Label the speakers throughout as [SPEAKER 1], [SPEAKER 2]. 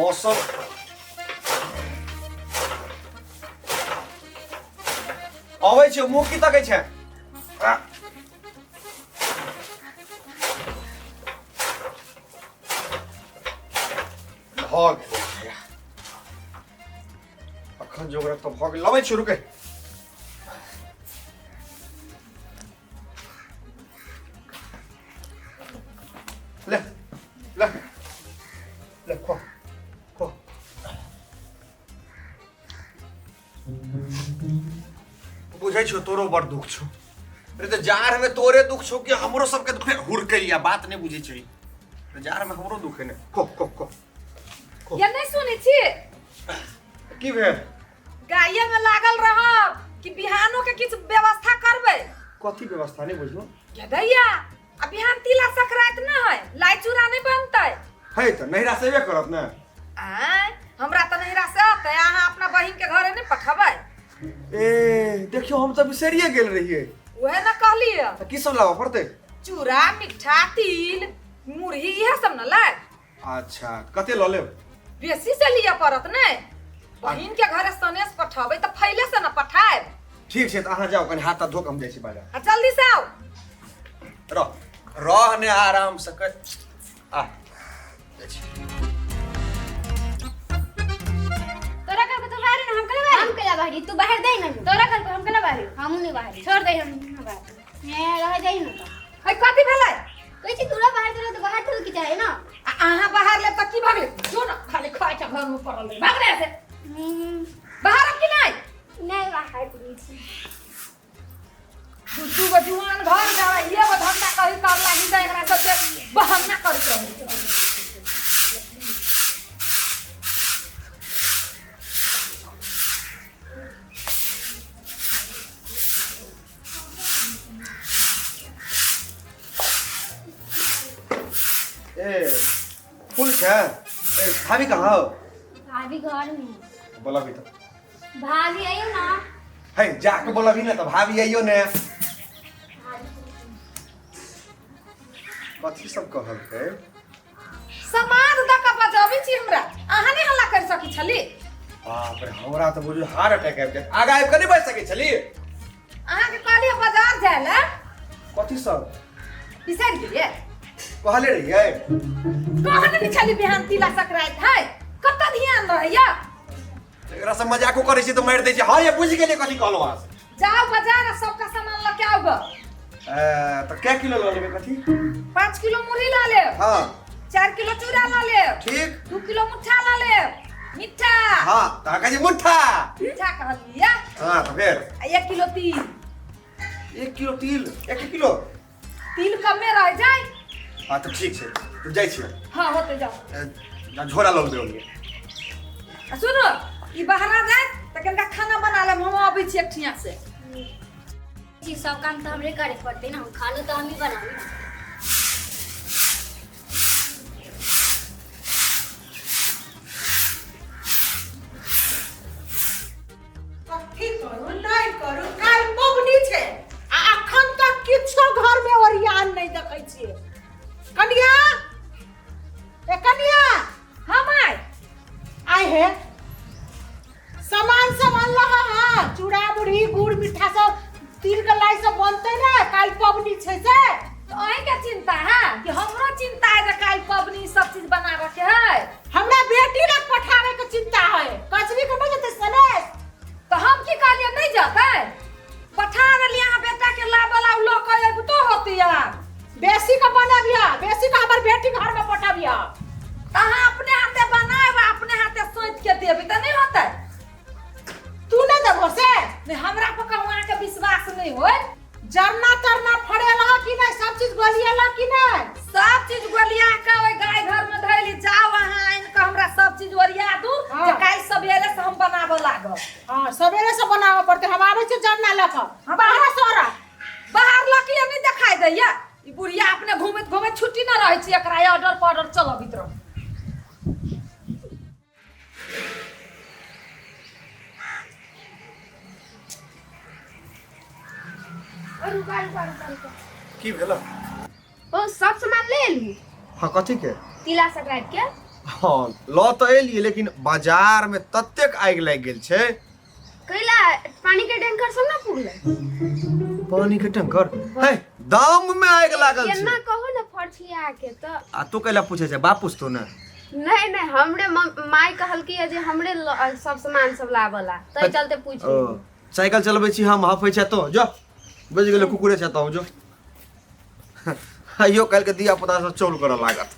[SPEAKER 1] मौसम अबै छै मुँह की तकै छै आ। भऽ गेलै भैया। अखन जोगरक तऽ भऽ गेल लबै छी रुकै ले ले ले खो खो बुझै छौ तोरो बड़ दुख छौ अरे तऽ जाड़मे तोरे दुख छौ कि हमरो सबके दुख हुरकैया बात नहि बुझै छै तऽ जाड़मे हमरो दुख है ने खो खो खो
[SPEAKER 2] ये नहि सुनै छी
[SPEAKER 1] की भेल
[SPEAKER 2] गाये में लागल रहब कि बिहानो के किछु व्यवस्था करबै
[SPEAKER 1] कथी व्यवस्था नहि बुझलहुँ
[SPEAKER 2] ये दैया आ बिहान तिला संक्रांति न है लाई चूड़ा नहीं बनतै
[SPEAKER 1] है तऽ नैहरा से एबे करत ने
[SPEAKER 2] आँय हमरा तऽ नैहरा से अतै अहाँ अपना बहिन के घरे नहि पठबै
[SPEAKER 1] ए देखियौ हम तऽ बिसरिए गेल रहियै
[SPEAKER 2] उहे ने कहलियै
[SPEAKER 1] तऽ की सब लाबऽ पड़तै
[SPEAKER 2] चूड़ा मिठा तिल मुरही इएह सब ने लाग
[SPEAKER 1] अच्छा कते लऽ लेब
[SPEAKER 2] बेसी से लिअ पड़त ने बहिन के घरे सनेस पठाबै तऽ फैले से ने पठायब
[SPEAKER 1] ठीक छै तऽ अहाँ जाउ कनि हाथ ताथ धो कऽ हम जाइ छी बाजार
[SPEAKER 2] आ जल्दी से आउ
[SPEAKER 1] रह रह ने आराम से कर आ जाइ छी।
[SPEAKER 3] तोरा घर के तो बाहर ना हम कला बाहर
[SPEAKER 4] हम केला बाहरी तू बाहर दे ना
[SPEAKER 3] तोरा घर के हम कला बाहर
[SPEAKER 4] हम नहीं बाहरी
[SPEAKER 3] छोड़ दे हम ना बाहर
[SPEAKER 4] मैं रह जाई ना तो
[SPEAKER 2] है कथी भेलै
[SPEAKER 4] कहै छी तोरा बाहर तोरा तो बाहर तो की चाहे ना
[SPEAKER 2] आ अहाँ बाहर लेब तऽ की भऽ गेलै जो ने खाली खाइ के घर में पड़ल रही भाग रे से बाहर आब कि नहि
[SPEAKER 4] नहीं बाहर नहीं छी
[SPEAKER 2] दू दू गो जुआन घर में आबै एगो धंधा कही कर लागी तऽ एकरा सबके बहाना करैत रहै
[SPEAKER 1] ए फूल छै ए भाभी कहाँ हो
[SPEAKER 4] भाभी घर में है।
[SPEAKER 1] बोलबी तऽ
[SPEAKER 4] भाभी आइयो ना
[SPEAKER 1] है जाके बोलबी ने तऽ भाभी आइयो ने कथी सब कहलकै
[SPEAKER 2] समाज दऽ कऽ बजबै छी हमरा अहाँ नहि हल्ला करि सकै छली
[SPEAKER 1] बाप रे हमरा तऽ बुझू हार्ट अटैक आबि जायत आगा आबि कऽ नहि बाजि सकै छली
[SPEAKER 2] अहाँके कहलियै बाजार जाय लए
[SPEAKER 1] कथी सब
[SPEAKER 2] बिसरि गेलियै
[SPEAKER 1] कहले रहियै
[SPEAKER 2] कहने नहि छली बिहान तिला संक्रांति है कतऽ ध्यान रहैया
[SPEAKER 1] एकरा से मजाको करै छी तऽ मारि दै छी हँ ये बुझि गेलियै कथी कहलहुँ अहाँ से
[SPEAKER 2] जाओ बाजार आ सबका सामान लऽ के आउ गऽ
[SPEAKER 1] तऽ कै किलो लऽ लेबै कथी
[SPEAKER 2] 5 किलो मुरही लऽ लेब
[SPEAKER 1] हँ
[SPEAKER 2] 4 किलो चूड़ा लऽ लेब
[SPEAKER 1] ठीक
[SPEAKER 2] 2 किलो मुठ्ठा लऽ लेब मिठ्ठा
[SPEAKER 1] हँ तऽ अहाँ कहै छी मुठ्ठा
[SPEAKER 2] मिठ्ठा कहलियै
[SPEAKER 1] हँ तऽ फेर
[SPEAKER 2] आ 1 किलो तिल
[SPEAKER 1] 1 किलो तिल 1 किलो
[SPEAKER 2] तिल कमे रह जाय
[SPEAKER 1] हँ तऽ ठीक छै तऽ जाइ छियै
[SPEAKER 2] हाँ होते जाओ
[SPEAKER 1] झोरा लऽ लेबै ओन्हिए
[SPEAKER 2] आ सुनो ई बहरा जाय तऽ कनिका खाना बना लेब हम अबै छी एक ठिया से
[SPEAKER 4] जी सब काम तो हमरे करे पड़ते ना हम खानो तो हम ही बनाबी ना
[SPEAKER 5] कथी करू नहि करू काल्हि पबनी छै आ अखन तक किछो घरमे ओरियान नहि देखै छियै कनिया ए कनिया
[SPEAKER 2] हाँ माय
[SPEAKER 5] आइ हे सामान सब अनलह हँ चूड़ा मुरही गुड़ मिठा सब तिल के लाई सब बनतै ने काल्हि पबनी छै से
[SPEAKER 2] तो अहीं के चिंता है कि हमरो चिंता है जे काल्हि पबनी सब चीज बनाबऽ के है
[SPEAKER 5] हमरा बेटी लग पठावे के चिंता है कचरी के नहीं जेतै सनेश
[SPEAKER 2] तो हम की कहलियै नहीं जतै पठा देलियै अहाँ बेटा के लाबऽ ला लऽ कऽ अबितो होती आब
[SPEAKER 5] बेसी के बनबिया बेसी के हमर बेटी घर में पठबिया
[SPEAKER 2] तऽ अहाँ अपने हाथे बनायब आ अपने हाथे सौंप के देबै तऽ नहि होतै
[SPEAKER 5] तू नहीं देबो से
[SPEAKER 2] नहि हमरा पर कहूँ अहाँके विश्वास नहि होय
[SPEAKER 5] जरना तरना फड़ेल ह कि नहीं सब चीज गोलियल ह कि नहीं
[SPEAKER 2] सब चीज गोलिया के ओहि गाय घर में धैली जाओ अहाँ आनि कऽ हमरा सब चीज ओरिया दू जे काल्हि सवेरे से हम बनाबऽ लागब
[SPEAKER 5] हाँ सवेरे से बनावे पड़ते हम आबै छी जरना लऽ कऽ
[SPEAKER 2] हाँ,
[SPEAKER 5] बाहर से
[SPEAKER 2] बाहर लऽ के नहि देखाई दैया ई बुढ़िया अपने घूमैत घूमैत छुट्टी न रहै छै एकरा ऑर्डर पर ऑर्डर चलबैत रहू
[SPEAKER 4] रुका रुका रुका रुका
[SPEAKER 1] की भेल
[SPEAKER 4] ओ सब सामान ले एलही
[SPEAKER 1] हँ कथी के
[SPEAKER 4] तिला संक्रांति के
[SPEAKER 1] हाँ, लऽ तऽ एलियै, लेकिन बाजार में ततेक आगि लागि गेल छै।
[SPEAKER 3] कैला पानी के टैंकर सब ना पुगलै?
[SPEAKER 1] पानी के टैंकर है, दाम में आगि लागल छै।
[SPEAKER 3] केना कहो ने फरछिया के तऽ।
[SPEAKER 1] आ तू कैला पूछे छै? बाप पूछतो ने।
[SPEAKER 3] नहीं नहीं, हमरे माय कहलकी है जे हमरे सब सामान सब लाबला, तै चलते पूछ।
[SPEAKER 1] ओ साइकिल चलबै छी हम, हफै छै तो जो बुझि गेलै कुकुरे छै तो जो। आइयो काल्हि के दिया पुता सब चौल करऽ लागत।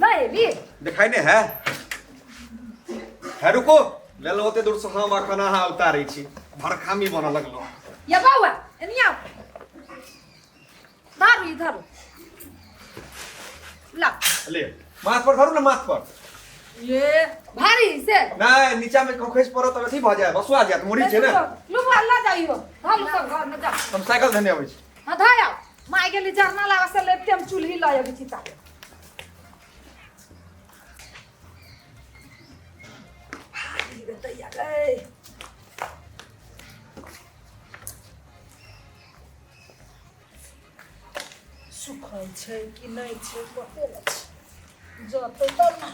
[SPEAKER 2] नहीं एली।
[SPEAKER 1] देखाई नहीं है, है रुको ले लो, ओते दूर से हम अखन अहाँ उतारै छी, भरखामी बनऽ लगलो।
[SPEAKER 2] ये बौआ एनी आओ, धरू ई धरू ला।
[SPEAKER 1] ले माथ पर धरू ने, माथ पर।
[SPEAKER 2] ये भारी से
[SPEAKER 1] नहीं, नीचा में खसि पड़त तब अथी भऽ जायत, बसुआ जायत, मुड़ी छै ने।
[SPEAKER 2] लू ला जाइयो, धरू सब घर में जा।
[SPEAKER 1] हम साइकिल धने अबै छी।
[SPEAKER 2] हाँ धर आओ, माय गेली जरना लावा से लेते हम चूल्ही लऽ अबै छी ताके। भारी रे दैया गै।
[SPEAKER 5] सुखल छै कि नहि छै पते नहि छै, जतै तब ने।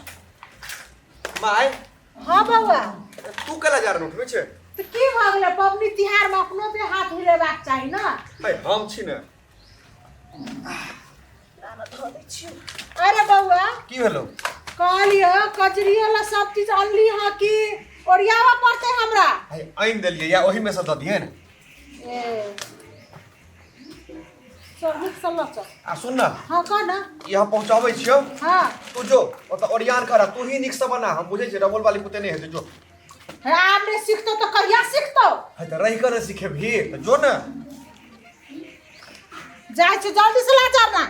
[SPEAKER 1] माय।
[SPEAKER 5] हाँ बौआ।
[SPEAKER 1] तू केला जा रहल उठबै छै?
[SPEAKER 5] तऽ की भऽ गेलै, पबनी तिहारमे अपनो पे हाथ हिलेबाक चाही ने।
[SPEAKER 1] है हम छी ने।
[SPEAKER 5] धऽ दै छियौ। अरे बौआ।
[SPEAKER 1] की भेलौ?
[SPEAKER 5] कहलियौ कजरी वाला सब चीज अनली हँ कि ओरियाबऽ पड़तै हमरा?
[SPEAKER 1] है आनि देलियै, या ओहिमे से दऽ दियै ने।
[SPEAKER 5] ए चल नीक से लऽ चल।
[SPEAKER 1] आ सुन ना।
[SPEAKER 5] हाँ कह ना।
[SPEAKER 1] ई हम पहुँचाबै छियौ।
[SPEAKER 5] हाँ।
[SPEAKER 1] तू जो ओतऽ ओरियान कर, तू ही नीक से बना, हम बुझै छियै डबल वाली पुते नहि हेतै, जो।
[SPEAKER 5] हे आब नहि सिखतौ तऽ कहिया सिखतौ?
[SPEAKER 1] है तऽ रहि कऽ ने सिखेबही तऽ जो ने।
[SPEAKER 5] जाइ छी, जल्दी से ला जा ना।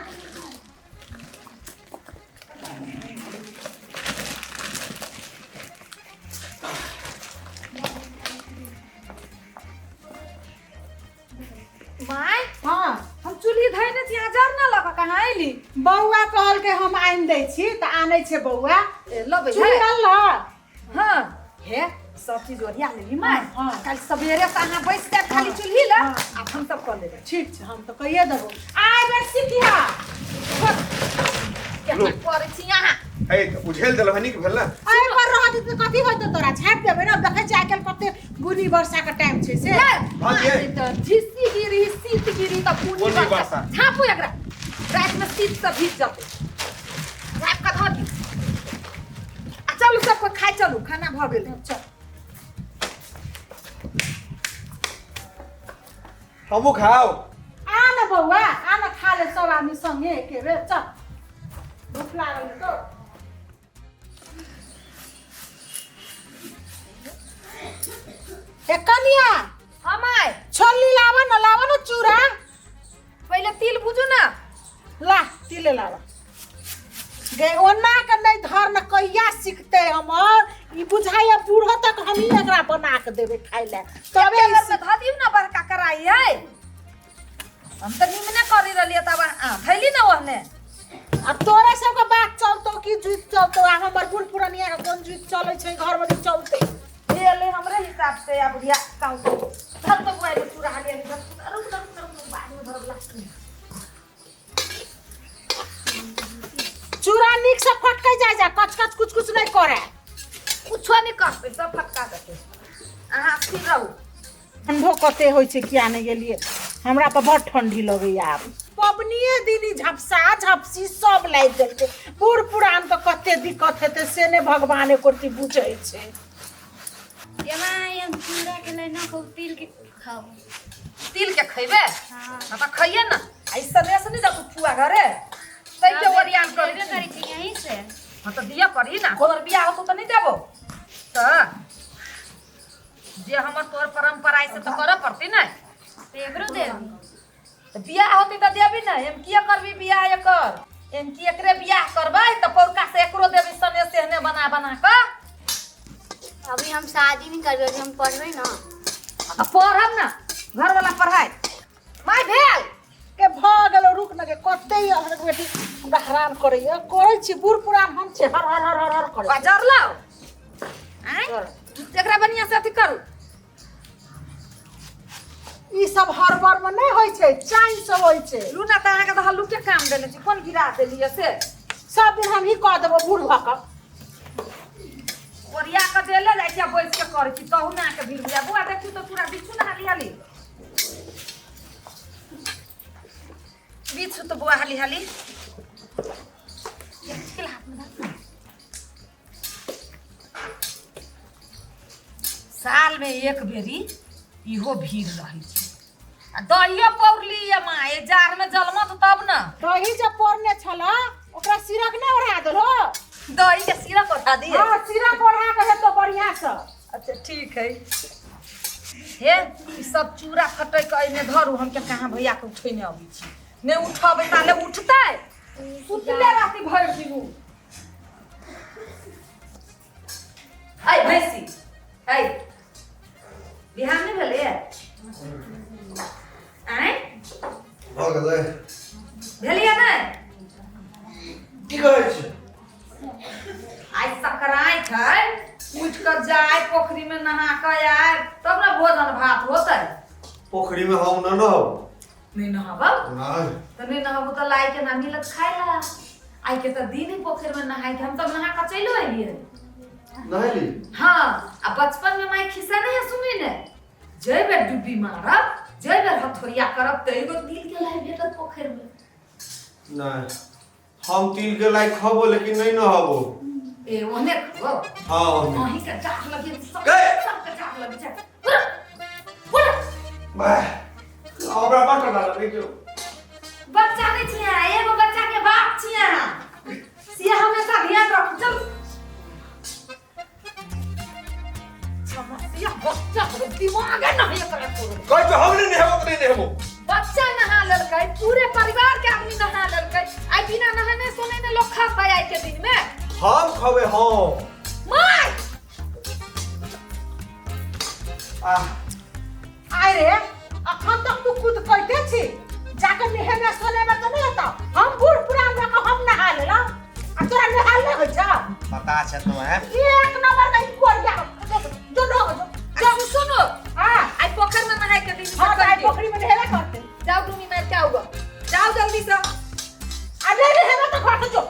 [SPEAKER 2] माय।
[SPEAKER 5] हाँ।
[SPEAKER 2] हम चूल्ही धैने छी, अहाँ जरना लऽ कऽ कहाँ अयली?
[SPEAKER 5] बौआ कहलकै हम आनि दै छी तऽ आनै छै बौआ।
[SPEAKER 2] ए, लबै
[SPEAKER 5] चूल्ही
[SPEAKER 2] है?
[SPEAKER 5] अनलह?
[SPEAKER 2] हाँ हे सब चीज ओरिया लेली माय।
[SPEAKER 5] हाँ।
[SPEAKER 2] काल्हि सवेरे से अहाँ बैस जायब खाली चूल्ही लग,
[SPEAKER 5] हाँ।
[SPEAKER 2] आ हम सब कऽ लेबै।
[SPEAKER 5] ठीक छै, हम तऽ कहिए देबो, आइ बेर सिखिहा।
[SPEAKER 2] केना करै छी अहाँ?
[SPEAKER 1] है तऽ उझेल देलहुँ, नीक भेल ने।
[SPEAKER 5] एहि पर रह जेतै तऽ कथी होतै, तोरा झाँपि देबै ने। देखै छियै आइ काल्हि कते बुनी वर्षा के टाइम छै से।
[SPEAKER 1] भागिए।
[SPEAKER 2] तऽ झिस्सी गिरी, शीत गिरी तऽ बुनी
[SPEAKER 1] बुनी
[SPEAKER 2] वर्षा।
[SPEAKER 1] वर्षा।
[SPEAKER 2] झाँपू एकरा, रातिमे शीत से भीज जेतै। झाँपि कऽ धऽ दियौ आ चलू सब कोइ खाइ चलू, खाना भऽ गेलै।
[SPEAKER 5] चल।
[SPEAKER 1] हमहूँ खाउ।
[SPEAKER 5] आ न बौआ, आ न खा ले सब आदमी संगे एके बेर, चल भूख लागल है तो। ए कनिया।
[SPEAKER 2] हाँ माय।
[SPEAKER 5] छोलनी लावा न, लावा न चूड़ा।
[SPEAKER 2] पहिले तिल भुजू ना।
[SPEAKER 5] ला तिल लावा गे, ओना के नहीं धर न, कहिया सिखते हमर ई बुझाइया, बूढ़ो तक हम ही एकरा बना के देबै खाइ ले तबे ई
[SPEAKER 2] तेल में धऽ दियौ ना, बड़का कढ़ाई है, हम तऽ निमने करी रहलियै तब अहाँ धैली ना ओहने।
[SPEAKER 5] अब तोरा सबके बात चलतो कि जुइत चलतो, आ हमर बूढ़ पुरनिया के कोन जुइत चलै छै घर में जे चलते।
[SPEAKER 2] ले हमरे हिसाब से आ बुढ़िया कहू धर तो बुआई चूड़ा ले ले, रुक रुक रुक रुक, बाद में धरब लास्ट में।
[SPEAKER 5] चूड़ा नीक से फटकै जाय जा, कच कच कुछ कुछ नहीं करे।
[SPEAKER 2] कुछो नहीं करतै, सब फटका देतै, अहाँ स्थिर रहू।
[SPEAKER 5] ठंडो कते होइ छै किया नहि गेलियै, हमरा तऽ बड़ ठंडी लगैया। आब पबनिए दिन ई झपसा झपसी सब लागि देलकै, बूढ़ पुरान के कते दिक्कत हेतै से नहि भगवान एको रत्ती बुझै छै।
[SPEAKER 4] ये माय, हम चूड़ा के ले ना खाऊ, तिल के खाऊ।
[SPEAKER 2] तिल के खैबे?
[SPEAKER 4] हाँ।
[SPEAKER 2] हाँ तऽ खइए ना, आ सनेस नहीं जातू फुआ घरे तै के ओरियान करै
[SPEAKER 4] देबे
[SPEAKER 2] छी।
[SPEAKER 4] करै छी यहीं से।
[SPEAKER 2] हाँ तऽ दिअ पड़ी ना, तोहर बियाह होतौ तऽ नहीं देबो तऽ जे हमर तोहर परंपरा है से तऽ करऽ पड़तै ने।
[SPEAKER 4] तऽ एकरो देबी?
[SPEAKER 2] तऽ बियाह होतै तऽ देबी ने, एम किया करबी बियाह एकर, एम की एकरे बियाह करबै तऽ पौरका से एकरो देबी सनेस एहने बना बना कऽ।
[SPEAKER 4] अभी हम शादी नहीं करबै, अभी हम पढ़बै ना।
[SPEAKER 2] आ पढ़ब ना, घर वाला पढ़ाई माय भेल
[SPEAKER 5] के भऽ गेलो, रुक न गे, कते अहाँके बेटी हमरा हैरान करैया, करै छी बूढ़ पुरान हम छी, हर हर हर हर हर करै।
[SPEAKER 2] बाजार लाओ। आँय एकरा बढ़िआँ से अथी करू।
[SPEAKER 5] ई सब हड़बड़ में नहीं होइ छै, चाइन से होइ छै।
[SPEAKER 2] लू ना तऽ अहाँके तऽ हल्लुके काम देने छी, कोन गिरा देलियै से?
[SPEAKER 5] सब दिन हम ही कऽ देबो बूढ़ भऽ कऽ।
[SPEAKER 2] ओरिया कऽ देले जाइ छी आ बैस के करै छी, तहू ना के भीड़ बुझा। बौआ देखियौ तऽ पूरा बिछू ने हाली हाली, बिछू तऽ बौआ हाली हाली। साल में एक बेरी इहो भीड़ रहै छै। आ दहियो पौरली ये माँ, ए जाड़ में जलमत तब न।
[SPEAKER 5] दही जे पौरने छल ओकरा सिरक नहि ओढ़ा देलहो?
[SPEAKER 2] दही के सिरक ओढ़ा दिए?
[SPEAKER 5] हाँ, सिरक ओढ़ा के हेतौ बढ़िया से।
[SPEAKER 2] अच्छा ठीक है। हे ई सब चूड़ा फटैक एहिमे धरू, हम के कहाँ भैया के उठेने अबै छी। नहि उठबै ताले उठतै, सुतले रहती भरि दिन उ। ऐ भैंसी, ऐ बिहान नहि भेलैए? आँय
[SPEAKER 1] भऽ गेलै?
[SPEAKER 2] भेलैए नहि?
[SPEAKER 1] की कहै छी?
[SPEAKER 2] आइ सकराइत है, उठि कऽ जाय पोखरि में नहा कऽ आयब तब ने भोजन भात होतै।
[SPEAKER 1] पोखरि में हम न नहब।
[SPEAKER 2] नहि नहबब?
[SPEAKER 1] नहि।
[SPEAKER 2] तऽ नहि नहबू तऽ लाइ के ना मिलत खाय ला। आइ के तऽ दिन ही पोखरि में नहाय के, हम तब नहा कऽ चलि एलियै।
[SPEAKER 1] नहैली?
[SPEAKER 2] हाँ, आ बचपन में माय खिस्सा नहीं है सुनी ने, जै बेर डुब्बी मारब, जै बेर हथोरिया करब तऽ एगो तिल के लाइ भेटत पोखरि में।
[SPEAKER 1] नहि, हम तिल के लाइ खबो लेकिन नहीं नहबो।
[SPEAKER 2] ए ओहने खबो?
[SPEAKER 1] हाँ ओहने।
[SPEAKER 2] अहीं के चाट लगे सब,
[SPEAKER 1] गए।
[SPEAKER 2] सबके चाट लगे छै। उठ, उठ।
[SPEAKER 1] बाह, हमरा बड़ ठंडा लगै छौ।
[SPEAKER 2] बच्चा नहीं छियै, एगो बच्चा के बाप छियै अहाँ, से हमेशा ध्यान रखू। चल समस्या बच्चा के दिमागे नहीं एकरा कोनो।
[SPEAKER 1] कहै छौ हम नहि नहेबो तऽ नहि नहेबो।
[SPEAKER 2] बच्चा नहा लेलकै, पूरे परिवार के आदमी नहा लेलकै। आइ बिना नहेने सोनेने लोग खा आइ के दिन में।
[SPEAKER 1] हम खबे हम।
[SPEAKER 2] माय
[SPEAKER 1] आह
[SPEAKER 5] आय रे, अखन तक तू खुद कहते छी जाके नहेने सोनेमे तऽ नहि हेतौ। हम बूढ़ पुरान भऽ कऽ हम नहा लेलहुँ आ तोरा नहायल नहि होइ छौ?
[SPEAKER 1] पता छै तो है।
[SPEAKER 5] एक नंबर का ई कोरिया जो जो जो
[SPEAKER 2] आ सुनो,
[SPEAKER 5] हाँ
[SPEAKER 2] आइ पोखरि में नहाय के दिन।
[SPEAKER 5] हाँ, तऽ आइ पोखरि में नहेबे करतै।
[SPEAKER 2] जाओ डूमी मार के आओ, जाओ जल्दी से।
[SPEAKER 5] आ नहि नहेबे तऽ घर से जो,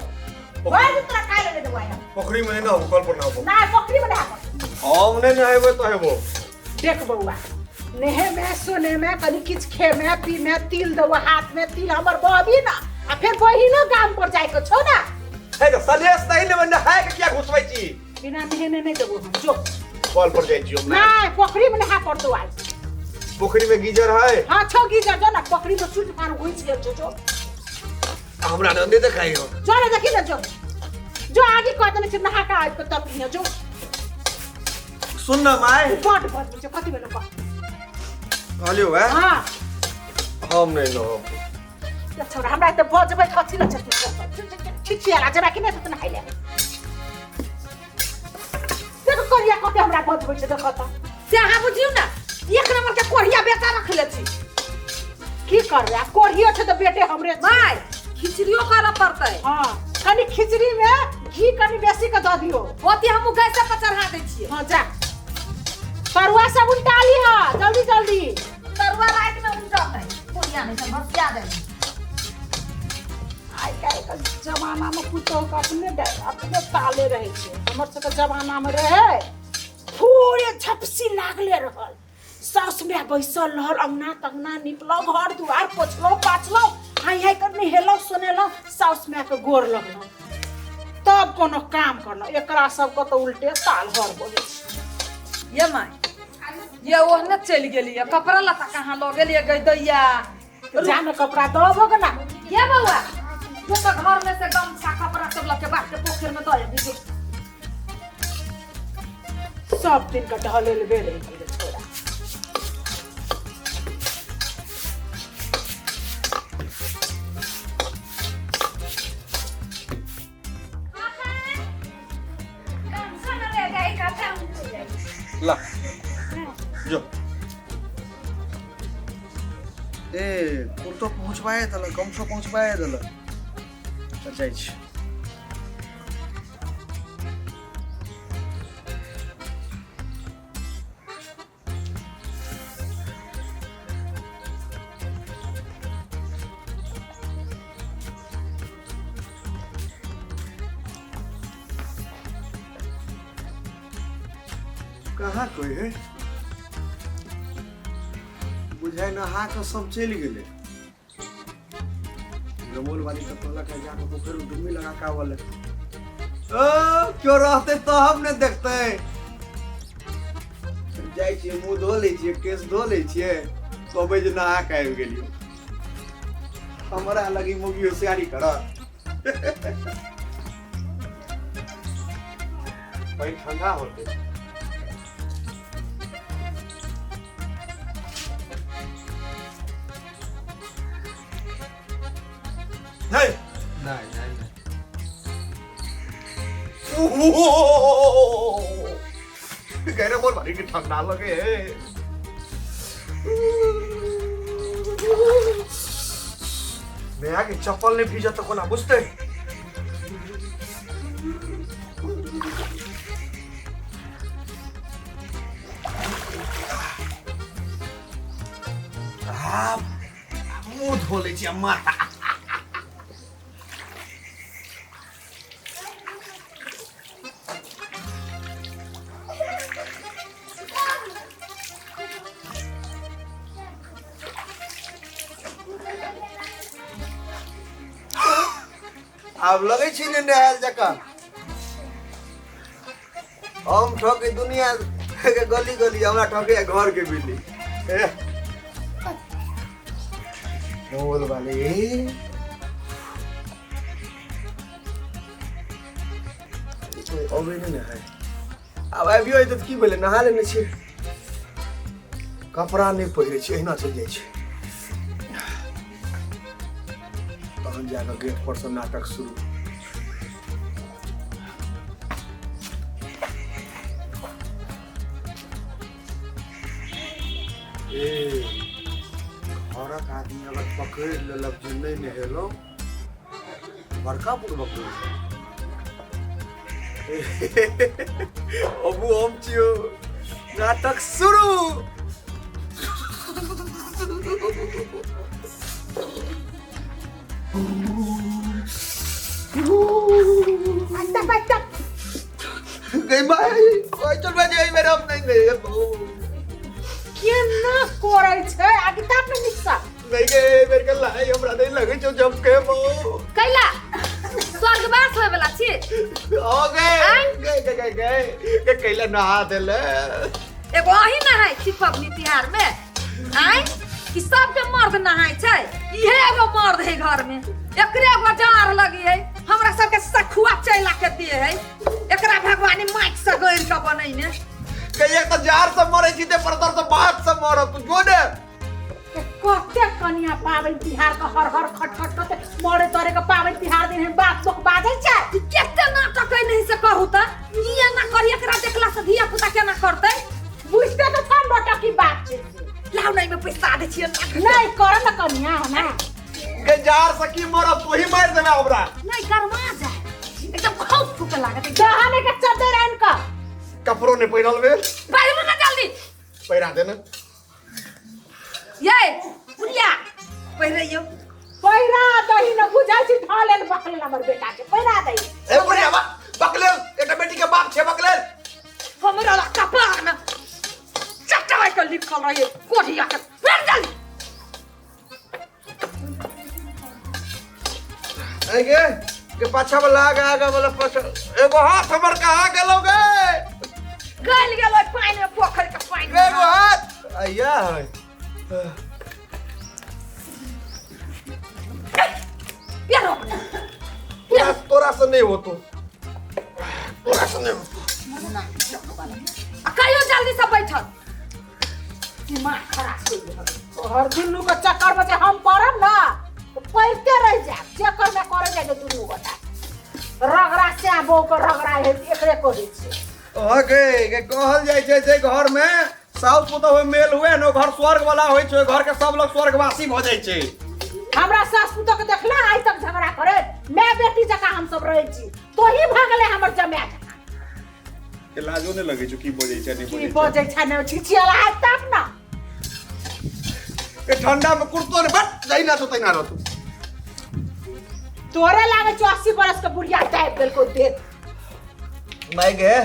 [SPEAKER 5] भरि दिन तोरा खाय लए नहि देबो आइ हम।
[SPEAKER 1] पोखरि में नहि नहबो, कल पर नहबो।
[SPEAKER 5] नहि, पोखरि में नहा पड़तै।
[SPEAKER 1] हम नहि नहेबै तऽ हेबो।
[SPEAKER 5] देख बौआ, नहेमे सोनेमे कनि किछु खेमे पीमे, तिल देबो हाथमे, तिल हमर बहबी ना, आ फेर बहिनो गाम पर जाइके छौ ना।
[SPEAKER 1] हे तऽ सलेश नहीं लेबै, नहाय के किया घुसबै छी?
[SPEAKER 5] बिना नहेने नहि देबो हम, जो।
[SPEAKER 1] कल पर जाइ छी हम।
[SPEAKER 5] नहि, पोखरि में नहा पड़तौ आज।
[SPEAKER 1] पोखरि में गीजर है?
[SPEAKER 5] हाँ छौ गीजर, जो ना पोखरि में चूट फान घुसि गेल छौ, जो।
[SPEAKER 1] हमरा नहीं देखाई हो।
[SPEAKER 5] जो ना देखी ना, जो जो आगे कह देने छी नहा के आबि के तब लिहे, जो।
[SPEAKER 1] सुन ना my.
[SPEAKER 5] बड बजबै छै, कथी भेलो कह?
[SPEAKER 1] कहलियौ है।
[SPEAKER 5] हाँ।
[SPEAKER 1] हम नहीं नहब।
[SPEAKER 5] छोरा, हमरा तऽ बजबै कथी लए छै? छिछियाला जेबा कि नहि तऽ नहाय ले। देखो कोरिया कते हमरा बजबै छै, देखो तऽ।
[SPEAKER 2] से अहाँ बुझियौ ने, एक नंबर के कोढ़िया बेटा रखले छी।
[SPEAKER 5] की करबै, आ कोढ़ियो छै तऽ बेटे हमरे छै।
[SPEAKER 2] माय खिचड़ियो करऽ पड़तै।
[SPEAKER 5] हाँ, कनि खिचड़ी में घी कनि बेसी के दऽ दियौ।
[SPEAKER 2] ओते हमहूँ गैसे पर चढ़ा दै छियै।
[SPEAKER 5] हाँ जा, तरुआ सब उल्टा लिह जल्दी जल्दी।
[SPEAKER 2] तरुआ राति में उल्टतै, कोढ़िया नहि तऽ भसिया देबै।
[SPEAKER 5] आइ काल्हिके जमानामे पुतोहुके अपने अपने ताले रहै छै। हमर सबके जमानामे रहै पूरे झपसी लागले रहल, साउस माय बैसल रहल, अंगना तंगना निपलहुँ, घर दुआर पोछलहुँ पाछलहुँ, हाइ हाइ कर नहेलहुँ सोनेलहुँ, साउस मायके गोर लगलहुँ, तब कोनो काम करलहुँ। एकरा सबके तऽ उल्टे ताल हर बहै छै।
[SPEAKER 2] ये my, ये ओहने चलि गेलियै, कपड़ा लत्ता कहाँ लऽ गेलियै गै दैया?
[SPEAKER 5] जा ने कपड़ा दऽ भऽ ना।
[SPEAKER 2] ये बौआ, जो तऽ घर में से गमछा कपड़ा सब लऽ के बाट के पोखरि में दऽ अबही जो।
[SPEAKER 5] सब दिन के टहले रहि गेलै छोरा।
[SPEAKER 1] ला जो ए कुर्तो पहुँचबाए देलक, गमछो पहुँचबाए देलक, तऽ जाइ छी। कहाँ कोई है बुझाइ नहा कऽ सब चलि गेलै। रमोल वाली तऽ कहलक है जाकऽ पोखरि में डुबकी लगा के आवल। ओ क्यों रहते तो हम ने देखते। जाइ छियै, मुँह धो लै छियै, केश धो लै छियै, कहबै जे नहा कऽ आबि गेलियै। हमरा लगी मौगी होशियारी करत। पानि ठंडा होतै। नहीं नहीं नहीं नहीं। गहरे बोल भारी की ठंडा लगे है। नया के चप्पल नहीं भीजत तो कोना बुझते। आब मुंह धो लै छी माथा। आब लगै छी ने नहायल जकाँ। हम ठके दुनिया के गली गली, हमरा ठके घर के बिल्ली। मोल वाले कोई अबै नहि ने है। आब आबियो तऽ की भेलै, नहा लेने छियै, कपड़ा नहि पहिरै छियै, एहिना चलि जाइ छै। तहन जाकऽ गेट पर से नाटक शुरू। ए घरक आदमी अगर पकड़ि लेलक जे नहि नहेलहुँ, बड़का बुड़बक। अबू हम छियौ, नाटक शुरू। गई भाई, कोई चल बजे मेरा नहीं नहीं
[SPEAKER 5] केना करै छै आगे ताप ने निकसा
[SPEAKER 1] नहीं गए मेरे के लाई हमरा नहीं लगे छौ जम के बहु।
[SPEAKER 3] कैला स्वर्गवास होय वाला छी
[SPEAKER 1] हो गए गए गए गए के कैला नहा देले।
[SPEAKER 2] एगो अही नहाय छी पबनी तिहार में आय कि सबके मर्द नहाय छै, इहे एगो मर्द है घर में, एकरे एगो जार लगी है, हमरा सबके सखुआ चैला के दे है, एकरा भगवानी माइक से गैर के बनैने।
[SPEAKER 1] कहिया तऽ जार से मरै छी ते पर से बात से मरब तू जो ने।
[SPEAKER 5] कते कनिया पाबनि तिहार के हर हर खट खट कते मरे तरे के पाबनि तिहार दिन हम बात लोक बाजै छै।
[SPEAKER 2] केते नाटक है नहीं से कहू त ई एना करी, एकरा देखला से धिया पुता केना करतै?
[SPEAKER 5] बुझते तऽ छन नटकी बात छै।
[SPEAKER 2] लाउ नहीं में पैसा दे छियै
[SPEAKER 5] नहीं कर न कनिया ना
[SPEAKER 1] के जार से की मरब, तू ही मार देना हमरा।
[SPEAKER 2] नहीं गरमा जाए एकदम खौफ फूके लागत।
[SPEAKER 5] दहने के चद्दर आन के
[SPEAKER 1] कपड़ो नहीं पहिरल भेल,
[SPEAKER 2] पहिरू ना जल्दी
[SPEAKER 1] पहिरा दे ना।
[SPEAKER 2] ये बुढ़िया पहिरैयो
[SPEAKER 5] पहिरा दही न बुझाइ छी ढालेल बकलेल हमर बेटा के पहिरा दही।
[SPEAKER 1] ए बुढ़िया बकलेल एकटा बेटी के बाप छै बकलेल।
[SPEAKER 2] हमरा ला कपार में चटाई के लिखल रहे कोढ़िया के फेर जल्दी।
[SPEAKER 1] ए के पाछा वाला आगा आगा वाला पाछा एगो हाथ हमर कहाँ गेलौ गे?
[SPEAKER 2] गल गेलो पानि में, पोखरि के पानि में।
[SPEAKER 1] एगो हाथ अइया है। तोरा से नहीं होतो, तोरा से नहीं होतो।
[SPEAKER 2] कहियो जल्दी से बैठल, दिमाग खराब हो गेल।
[SPEAKER 5] तोहर दुनू के चक्कर में हम पड़ब ना तो पड़ते रह जाब, चक्कर में करे जाय दुनू गोटा रगड़ा से बो के रगड़ा है एकरे कहै छै।
[SPEAKER 1] ओके के कहल जाय छै जे घर में साउस पुतोह में मेल हुए न घर स्वर्ग वाला होय छै, घर के सब लोग स्वर्गवासी भ जाय छै।
[SPEAKER 5] हमरा सास पुतोह के देखला आइ तक झगड़ा करे, मैं बेटी जकाँ हम सब रहै छी, तोही भगले हमर जमाय जकाँ।
[SPEAKER 1] के लाजो नै लगै छौ की बजै छै नै
[SPEAKER 5] की बजै छै नै छिछियाला आइ तक ना।
[SPEAKER 1] के ठंडा में कुर्तो ने बट जइना तो तैना रहतौ।
[SPEAKER 5] तोरे लागे छौ 80 बरस के बुढ़िया टाइप देलको देत।
[SPEAKER 1] माय गे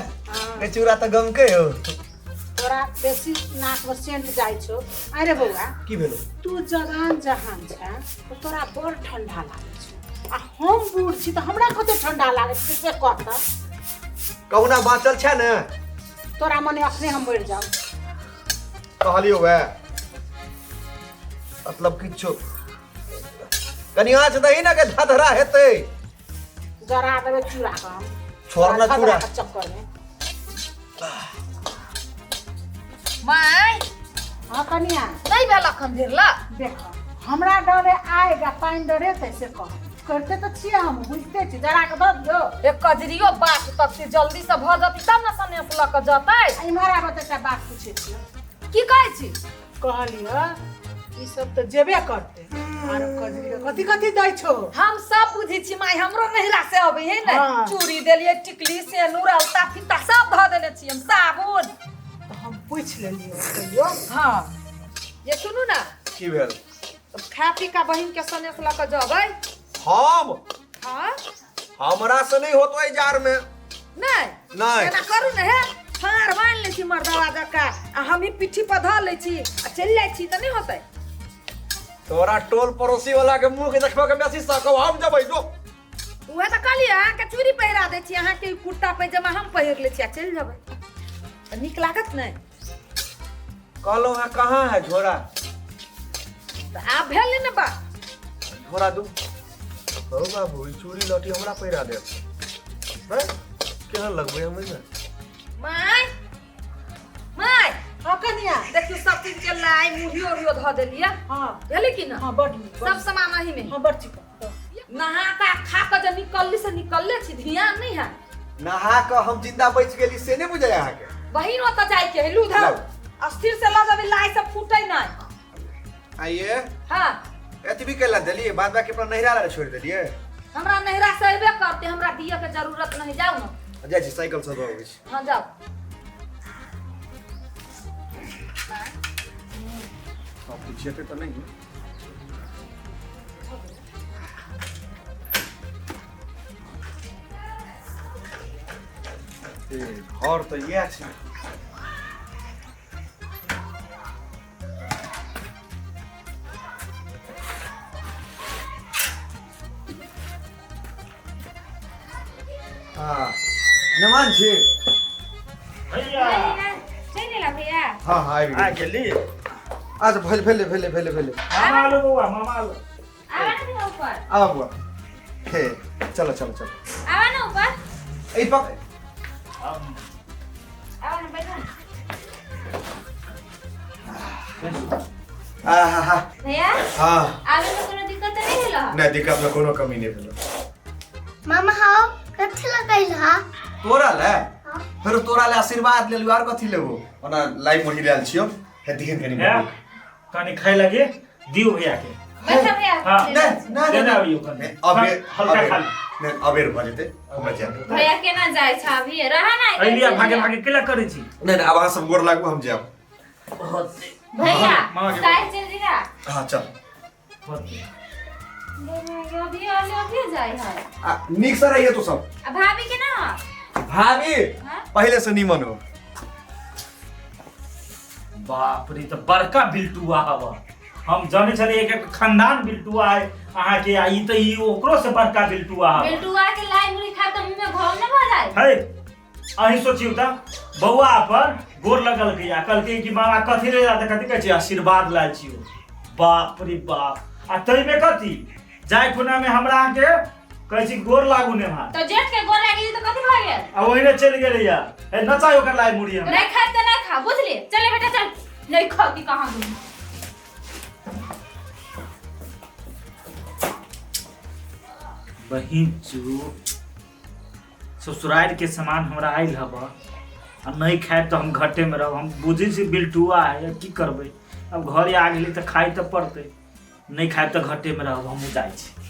[SPEAKER 1] के चूड़ा त गमके हो।
[SPEAKER 5] तोरा बेसी नाक में सेंट जाइ छौ। अरे बौआ,
[SPEAKER 1] की भेलो?
[SPEAKER 5] तू जवान जहान छ तऽ तोरा बड़ ठंडा लागै छौ, आ हम बूढ़ छी तऽ हमरा कते ठंडा लागै छै से कह तऽ।
[SPEAKER 1] कहुना बाँचल छै ने?
[SPEAKER 5] तोरा मने अखने हम मरि जाउ।
[SPEAKER 1] कहलियो वएह मतलब किछो कनि आँच दही ने के धधरा हेतै।
[SPEAKER 5] जरा देबै चूड़ा के हम।
[SPEAKER 1] छोड़ ना
[SPEAKER 5] धधरा
[SPEAKER 1] चूड़ा।
[SPEAKER 5] के चक्कर में।
[SPEAKER 2] माय।
[SPEAKER 5] हाँ कनिया।
[SPEAKER 2] नहीं भेल अखन भिरला।
[SPEAKER 5] देख, हमरा डरे आएगा पानि डरे ते से कह करते तऽ छियै, हम बुझते छी, जरा के दऽ दियौ।
[SPEAKER 2] एक कजरियो बात तक से जल्दी से भऽ जतै तब ने सनेस लऽ कऽ जतै।
[SPEAKER 5] आ इम्हर आबऽ तऽ एकटा बात पूछै छियौ।
[SPEAKER 2] की कहै छी?
[SPEAKER 5] कहलियौ ई सब तऽ जेबे करतै, आरो कजरी के कथी कथी दै छौ?
[SPEAKER 2] हम सब बुझै छी माय, हमरो नहिरा से अबै है ने।
[SPEAKER 5] हाँ।
[SPEAKER 2] चूड़ी देलियै, टिकली, सेनुर, अलता फीता सब धऽ देने छी हम, साबुन।
[SPEAKER 5] तऽ हम पूछि लेलियौ कहियो।
[SPEAKER 2] हाँ ये सुनू ना।
[SPEAKER 1] की भेल?
[SPEAKER 2] तब खा पी का बहिन के सनेस लऽ कऽ जबै।
[SPEAKER 1] हम?
[SPEAKER 2] हाँ।
[SPEAKER 1] हमरा से नहीं होतो एहि जार में।
[SPEAKER 2] नहीं?
[SPEAKER 1] नहीं।
[SPEAKER 2] एना करू ने हे, फाड़ बान्हि लै छी मर्दवा जकाँ आ हमही पिट्ठी पर धऽ लै छी आ चलि जाइ छी तऽ नहि होतै?
[SPEAKER 1] तोरा टोल पड़ोसी वाला के मुंह के देखबा के बेसी सकब, हम जबै जो।
[SPEAKER 2] उएह तऽ कहलियै, अहाँके चूड़ी पहिरा दै छी, अहाँके ई कुर्ता पैजामा हम पहिर लै छी आ चलि जेबै तऽ नीक लागत नहि?
[SPEAKER 1] कहलहुँ है कहाँ है झोरा?
[SPEAKER 2] तऽ आब भेल ने बात।
[SPEAKER 1] झोरा दू। हौ बाबू, ई चूड़ी लहठी हमरा पहिरा देत हैं? केहन लगबै हम एहिमे?
[SPEAKER 2] माय, माय।
[SPEAKER 5] हाँ कनिया।
[SPEAKER 2] देखियौ, सब चीज के लाइ मुढ़ियो उढ़ियो धऽ देलियै।
[SPEAKER 5] हाँ।
[SPEAKER 2] भेलै कि ना?
[SPEAKER 5] हाँ, बड नीक, बड
[SPEAKER 2] सब
[SPEAKER 5] नीक।
[SPEAKER 2] सामान एही में।
[SPEAKER 5] हाँ, बड चिकन।
[SPEAKER 2] नहा कऽ खा कऽ जे निकलली से निकलले छी, ध्यान नहीं है।
[SPEAKER 1] नहा कऽ हम जिंदा बचि गेली से नहि बुझाय अहाँके।
[SPEAKER 2] बहिन ओतऽ जाइके है, लू धर।
[SPEAKER 1] लाउ।
[SPEAKER 2] अस्थिर से लऽ जेबै, लाइ सब फूटै नहि।
[SPEAKER 1] आइए।
[SPEAKER 2] हाँ।
[SPEAKER 1] एतबी कैला देलियै, बाद बाकी अपना नहिरा लए छोड़ि देलियै।
[SPEAKER 2] हमरा नहिरा से अयबे करते, हमरा दिअ के जरूरत नहीं, जाउ ने।
[SPEAKER 1] जाइ छी, साइकिल से दऽ अबै छी।
[SPEAKER 2] हाँ जाउ।
[SPEAKER 1] सब किछु हेतै तऽ नहि। ए, घर तऽ इएह छै। हाँ नमान छी।
[SPEAKER 6] भैया।
[SPEAKER 3] चलि एला भैया?
[SPEAKER 1] हाँ हाँ, आबि
[SPEAKER 6] आ
[SPEAKER 1] गेली।
[SPEAKER 6] गेली।
[SPEAKER 1] अच्छा, भेल भेले भेले भेले भेले।
[SPEAKER 6] मामा आलो बौआ, मामा आलो।
[SPEAKER 3] आवा ना भैया ऊपर।
[SPEAKER 1] आब बुआ, हे चलो चलो चलो।
[SPEAKER 3] आवा ना ऊपर।
[SPEAKER 1] ई पक
[SPEAKER 3] आवा ना, बैठो ना।
[SPEAKER 1] आ हा हा।
[SPEAKER 3] भैया।
[SPEAKER 1] हाँ।
[SPEAKER 3] आवे में कोनो दिक्कत त नहीं भेल?
[SPEAKER 1] नहीं, दिक्कत में कोनो कमी नहीं भेलो।
[SPEAKER 4] मामा, हाँ, कथी लगैल हा?
[SPEAKER 1] तोरा ले फेर, तोरा ले आशीर्वाद लेलु, आर कथी लेबो? ओना लाई मुढ़ी लायल छियो, हे दिहन कनी।
[SPEAKER 6] हे, कनी खाय लगे दियौ भैया के।
[SPEAKER 3] बैठो भैया।
[SPEAKER 6] हाँ।
[SPEAKER 1] नहीं नहीं।
[SPEAKER 6] देने
[SPEAKER 1] नहीं।
[SPEAKER 6] आबियौ कनी।
[SPEAKER 1] नहीं, अबेर
[SPEAKER 6] हल्का
[SPEAKER 1] अबेर
[SPEAKER 6] खा ले।
[SPEAKER 1] नहीं, अबेर भऽ जेतै, हमरा जाय दे।
[SPEAKER 3] भैया केना जाइ छ अभी, रह ना।
[SPEAKER 6] अइलिया भागे भागे केला करै छी?
[SPEAKER 1] नहीं नहीं, अब अहाँ सब गोर लागू, हम जायब।
[SPEAKER 3] भैया।
[SPEAKER 6] मामा के-
[SPEAKER 3] काहे चल जी ना।
[SPEAKER 1] हाँ चल।
[SPEAKER 6] होतै।
[SPEAKER 3] अभी आले, अभी जाइ है।
[SPEAKER 1] आ नीक से रहिए तू सब।
[SPEAKER 3] आ भाभी के ना?
[SPEAKER 1] भाभी।
[SPEAKER 3] हाँ?
[SPEAKER 1] पहले से नीमन हो।
[SPEAKER 6] बाप रे, तऽ बड़का बिल्टुआ हवा। हम जानै छलियै एक एक खानदान बिल्टुआ है अहाँके, आ ई तऽ ई ओकरो से बड़का बिल्टुआ हवा।
[SPEAKER 3] बिल्टुआ के लाई मुड़ी खा त मुंह में घाव न भ जाए?
[SPEAKER 6] है, अहीं सोचियौ तऽ बौआ पर गोर लगलकै आ कहलकै कि मामा कथी ले जाते, कथी कहै छै, आशीर्वाद लायल छियौ। बाप रे बाप, आ ताहिमे कथी जाय खुना में हमरा अहाँके कहै छी गोर लागू ने भात।
[SPEAKER 3] तो जेठ के गोर लागि गेली त कथी भ गेल?
[SPEAKER 6] आ ओहिने चलि गेलैया। हे, नचाइ ओकर लाई मुड़ी हम।
[SPEAKER 3] नहीं खाए त नहीं खा, बुझली? चले बेटा चल, नहीं खाती कहां दूं।
[SPEAKER 6] बहिन चू, ससुरारि के सामान हमरा आयल हब आ नहीं खायब तऽ हम घटे में रहब। हम बुझै छी बिल्टुआ है, की करबै, अब घरे आ गेली तऽ खाइ तऽ पड़तै। नहीं खायब तऽ घटे में रहब, हमहूँ जाइ छी।